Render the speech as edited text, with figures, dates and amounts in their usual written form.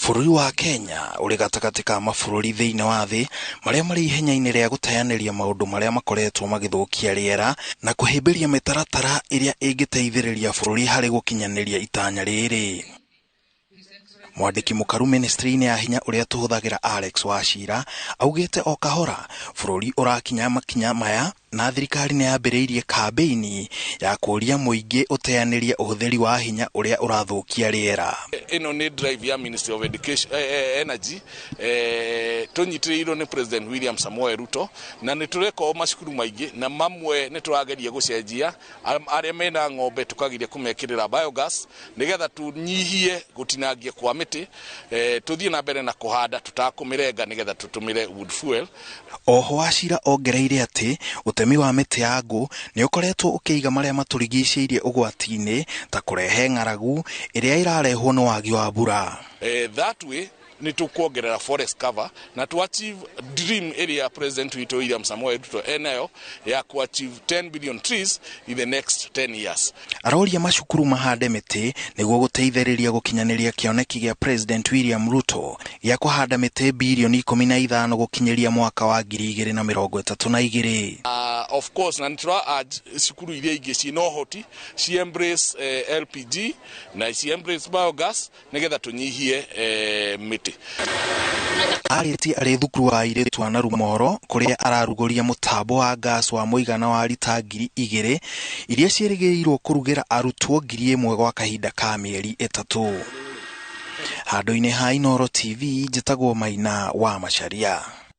Bũrũri wa Kenya ũrĩ gatagatĩ ka mabũrũri thĩinĩ wa thĩ marĩa marĩ ihenya-inĩ rĩa gũteanĩria maũndũ marĩa makoretwo magĩthũkia rĩera na kũhĩmbĩria mĩtaratara ĩrĩa ĩngĩteithĩrĩria bũrũri harĩ gũkinyanĩria itanya rĩrĩ. Mwandĩki mũkaru ministry-inĩ ya hinya ũrĩa tũhũthagĩra Alex Wachira augĩte o kahora bũrũri ũrakinya makinya maya na thirikari nĩ yambĩrĩirie kambĩini ya kũũria mũingĩ ũteanĩrie ũhũthĩri wa hinya ũrĩa ũrathũkia rĩera. Ĩno nĩ drive ya Ministry of Education, Energy tũnyitĩrĩirwo nĩ President William Samoei Ruto, na nĩ tũreka o macukuru maingĩ, na mamwe nĩ tũrageria gũcenjia arĩa mena ng'ombe tũkagiria kũmekĩrĩra biogas nĩgetha tũnyihie gũtinangia kwa mĩtĩ, tũthiĩ na mbere na kũhanda tũtakũmĩrenga nĩgetha tũtũmĩre wood fuel. Oho Wachira ongereire atĩ ũtemi wa mĩtĩ ya ngũ nĩ ũkoretwo ũkĩiga marĩa matũrigicĩirie ũgwati-inĩ ta kũrehe ng'aragu ĩrĩa ĩrarehwo nĩ wagi wa mbura. That way nĩ tũkuongerera forest cover na to achieve dream ĩrĩa President witũ William Samoei Ruto enayo ya ku achieve 10 billion trees in the next 10 years. Aroria macukuru mahande mĩtĩ nĩguo gũteithĩrĩria gũkinyanĩria kĩoneki gĩa President William Ruto gĩa kũhanda mĩtĩ birioni 15 gũkinyĩria mwaka wa 2032. Of course, na nĩtũra urge cukuru iria ingĩ ciĩna ũhoti ci embrace LPG na ci embrace biogas nĩgetha tũnyihie mĩtĩ. Arĩtie arĩ thukuru wa airĩtu a Narumohoro kũrĩa ararugũria mũtambo wa gas wa mũigana wa rita 2000 iria ciĩrĩgĩrĩirwo kũrugĩra arutwo 1000 gwa kahinda ka mĩeri 3. Handũ-inĩ ha Inooro TV njĩtagwo Maina wa Macharia.